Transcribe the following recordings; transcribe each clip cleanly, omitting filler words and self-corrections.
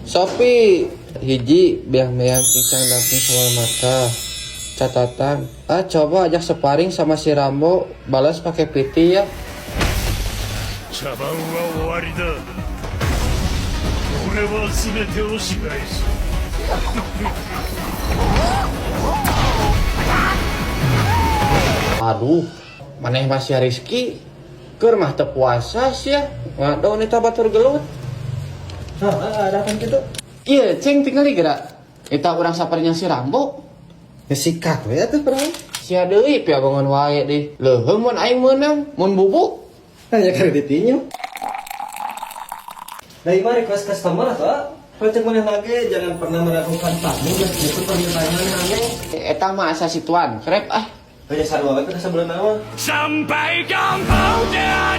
Sopi hiji biang-biang pincang damping soal mata. Catatan, ah coba ajak sparring sama si Rambo, balas pakai piti ya. 茶番は終わりだ。俺は全てを仕返す。 Aduh, maneh masih Rizky, keur mah teu puasa sia. Ngadoan eta batur gelut. Hah, ada kan gitu. Iya, ceng tinggal gerak. Eta urang saparnya si Rambo. Ya sikat we atuh pernah. Sia deui piabangan wae deh. Leuheung mun aing meunang, mun bubuk. Hanya kredit tinju. Nah, ima request customer atau ah? Kalau cek maneh lagi jangan pernah meragukan tamu meskipun permintaan aneh. Eta mah asa si tuan krep ah. Hanya sarua we ka sebulan mah. Sampai kampung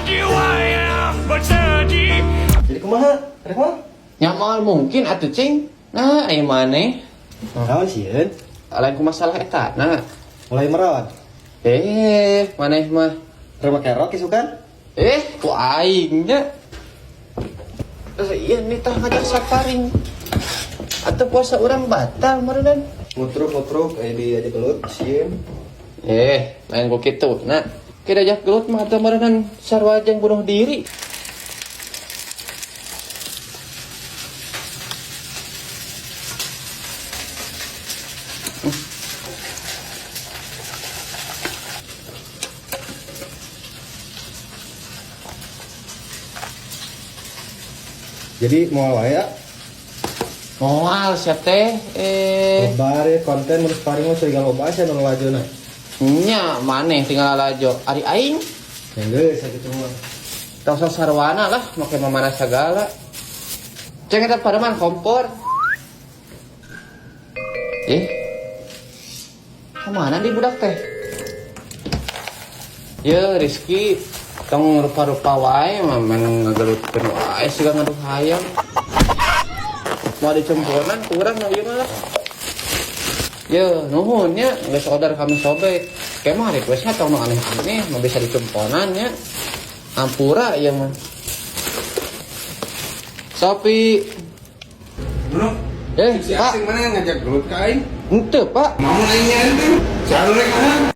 jiwa yang bersedih. Jadi kumaha? Rek mah? Nya moal mungkin atuh ceng. Nah, aing maneh. Naon sieun? Lain ku masalah eta. Nah, Mulai merawat. eh maneh mah. Rek make rok isukan? Eh, ku aing nya. Eh, iya nih tah ngajak saparing. Atau puasa orang batal meureun. Ngutruk-ngutruk aya di aja gelut sieun. Eh, lain ku kitu. Nah, kita ajak gelut mah atau meureun sarua jeung bunuh diri. Jadi mau wae ya. Moal sia teh eh Lebar ya konten mun sparring mah curiga loba sia nu lajona. Nya maneh tinggal lalajo. Ari aing Ya geus sakitu mah. tong sok sarwana lah make mamana sagala. Ceng eta pareman kompor. Eh. Kemana di budak teh? Ye Rizky tong rupa-rupa wae mah main ngagelutkeun wae siga ngadu hayam. Mau dicemponan kurang ieu mah lah. Ye, nuhun nya geus order kami sobek. Kemah requestnya tong nu aneh-aneh mah bisa dicemponan nya. Ampura ieu mah. Sopi. Bro, Eh, si Pak. asing mana yang ngajak gelut ka aing? Henteu, Pak. Mau aing nya ente. Jalur rek mana?